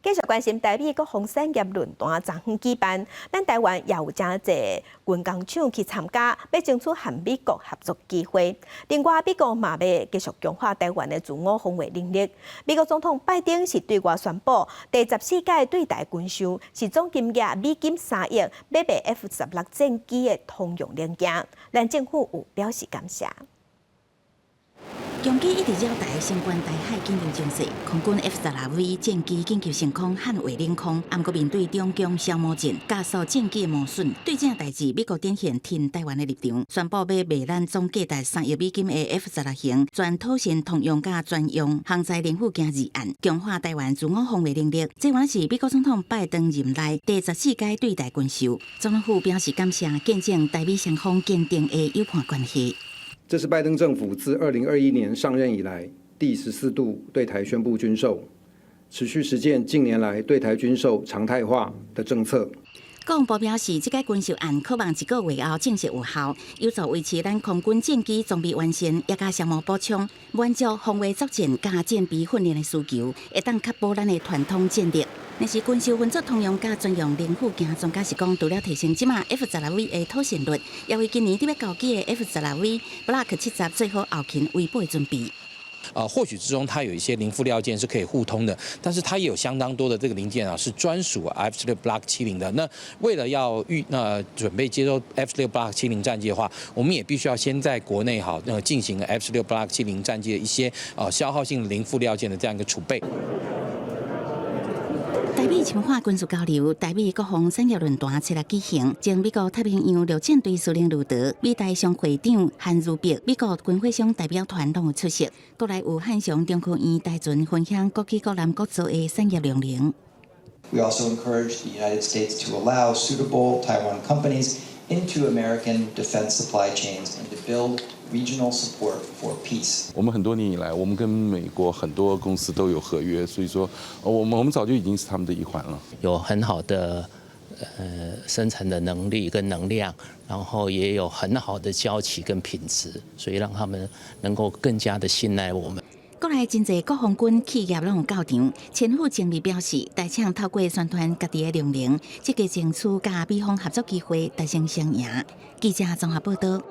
繼續關心台美國防產業論壇昨昏舉辦，咱台灣也有誠濟軍工廠去參加，欲爭取和美國合作機會。另外，美國嘛欲繼續強化台灣的自我防衛能力。美國總統拜登是對外宣布，第14屆對台軍售是總金額美金3億，買賣 F 十六戰機的通用零件。咱政府有表示感謝。共機一直繞台星觀台海緊張情勢，空軍 F-16V 戰機緊急升空捍衛領空，毋過面對中共消磨戰加速戰機的磨損，對這代誌美國展現挺台灣的立場，宣布欲賣咱總價值3億美金的 F 十六型全妥善通用佮專用航載零附件二案，強化台灣自我防衛能力。這原是美國總統拜登任內第十四屆對台軍售，總統府表示感謝，見證台美雙方堅定的友伴關係。這是拜登政府自2021年上任以來第14度對台宣布軍售，持續實踐近年來對台軍售常態化的政策。國防部表示，這個軍售案可望一個月後正式有效，有助維持咱空軍戰機裝備完善，也佮消磨補充，滿足防衛作戰佮戰備訓練的需求，會當確保咱的傳統戰力。若是軍售分做通用佮專用零附件，專家是講，除了提升這馬 F 十六 V 的妥善率，也為今年佇欲交機的 F 十六 V Block 70做好後勤維保的準備。啊，或許之中它有一些零附料件是可以互通的，但是它也有相當多的這個零件啊是專屬 F 十六 Block 七零的。那為了要那準備接收 F 十六 Block 七零戰機的話，我們也必須要先在國內好那進行 F 十六 Block 七零戰機的一些消耗性零附料件的這樣一個儲備。台美深化軍事交流，台美國防產業論壇七日舉行，前美國太平洋陸戰隊司令盧德、美台商會長韓如碧、美國軍火商代表團攏有出席。國內有漢翔中科院台船分享國機國艦國造的產業量能。 We also encourage the United States to allow suitable Taiwan companies into American defense supply chains and to build regional support for peace. 我們很多年以來，我們跟美國很多公司都有合約，所以說，我們早就已經是他們的一環了。有很好的生產的能力跟能量，然後也有很好的交期跟品質，所以讓他們能夠更加的信賴我們。國內真濟國防軍企業攏有到場，千富精密表示，台廠透過宣傳家己的量能，積極爭取佮美方合作機會，達成雙贏。記者綜合報道。